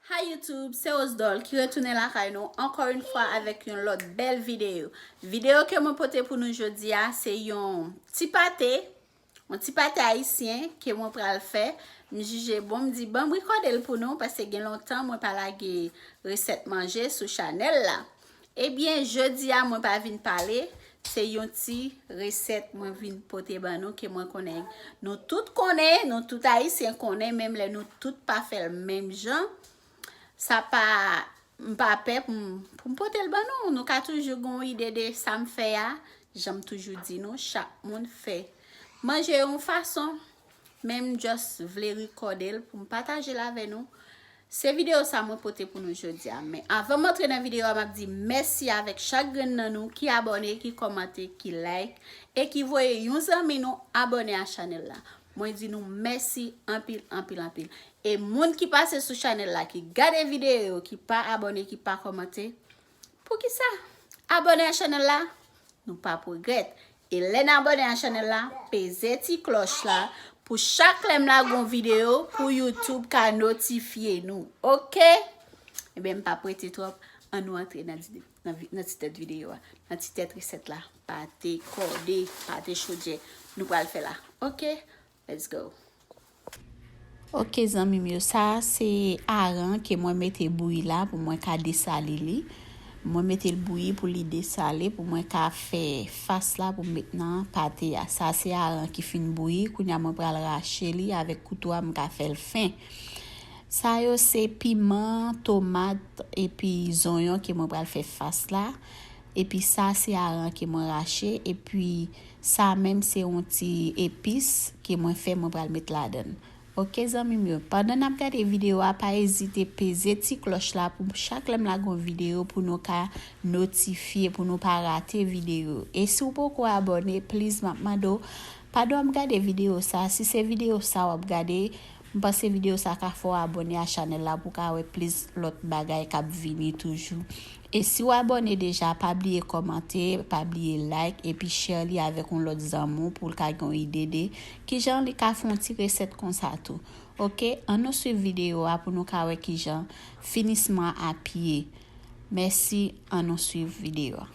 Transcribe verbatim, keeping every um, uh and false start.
Hi YouTube, se Osdol ki retounen lakay nou ankò yon fwa avèk yon lòt bèl videyo. Videyo ke mwen pote pou nou jodi a, se yon ti pate, yon ti pate ayisyen ke mwen pral fè. M jije bon, m di, "Ban m rekòde l pou nou," paske gen lontan mwen pa lage resèt manje sou chanèl la. Ebyen, jodi a mwen pa vin pale, se yon ti resèt mwen vin pote ban nou ke mwen konnen. Nou tout konnen, nou tout ayisyen konnen, menm lè nou tout pa fè l menm jan. Sa pa, m pa pè pou m, pou m pote l ban nou. Nou ka toujou gen yon ide de sa m fè a. Jan m toujou di nou, chak moun fè manje yon fason. Men m just vle rekòde l pou m pataje l avè nou. Se videyo sa mwen pote pou nou jodi a. Men avan m antre nan videyo a, m ap di mèsi avèk chak grenn nan nou ki abòne, ki kòmante, ki like, e ki voye yon zanmi nou abòne a chanèl la. Mwen di nou mèsi anpil, anpil, anpil. E moun ki pase sou chanèl la, ki gade videyo yo, ki pa abòne, ki pa kòmante, poukisa? Abòne a chanèl la, nou p ap regrèt. E lè n abòne a chanèl la, peze ti klòch la pou chak lè m lage yon videyo pou YouTube ka notifye nou. Oke? Ebyen, m p ap rete twòp. Ann nou antre nan, di- nan, vi- nan ti tèt videyo a, nan ti tèt resèt la. Pate kòde, pate chodyè. Nou pral fè la. Oke? Let's go. Oke, zanmi m yo, sa a se aran ke mwen mete bouyi la pou mwen ka desale li. Mwen mete l bouyi pou li desale, pou mwen ka fè fas la pou m met nan pate a. Sa a se aran ki fin bouyi, kounye a mwen pral rache li avèk kouto a, m ka fè l fen. Sa yo se piman, tomat, epi zonyon ke mwen pral fè fas la. Epi sa se aran ke mwen rache, epi sa menm se yon ti epis ke mwen fè, mwen pral met ladan l. Oke, zanmi m yo, pandan n ap gade videyo a, pa ezite peze ti klòch la pou chak lè m lage yon videyo pou nou ka notifye, pou nou pa rate videyo. E si w poko abòne, please, m ap mande w, pandan w ap gade videyo sa, si se videyo sa w ap gade, m panse videyo sa ka fè w abòne a chanèl la pou w ka wè plis lòt bagay k ap vini toujou. E si w abòne deja, pa bliye kòmante, pa bliye like, epi share li avèk yon lòt zanmi w pou l ka gen yon ide de kijan li ka fè yon ti resèt konsa tou. Oke, ann nou swiv videyo a pou nou ka wè kijan finisman ap ye. Mèsi, ann nou swiv videyo a.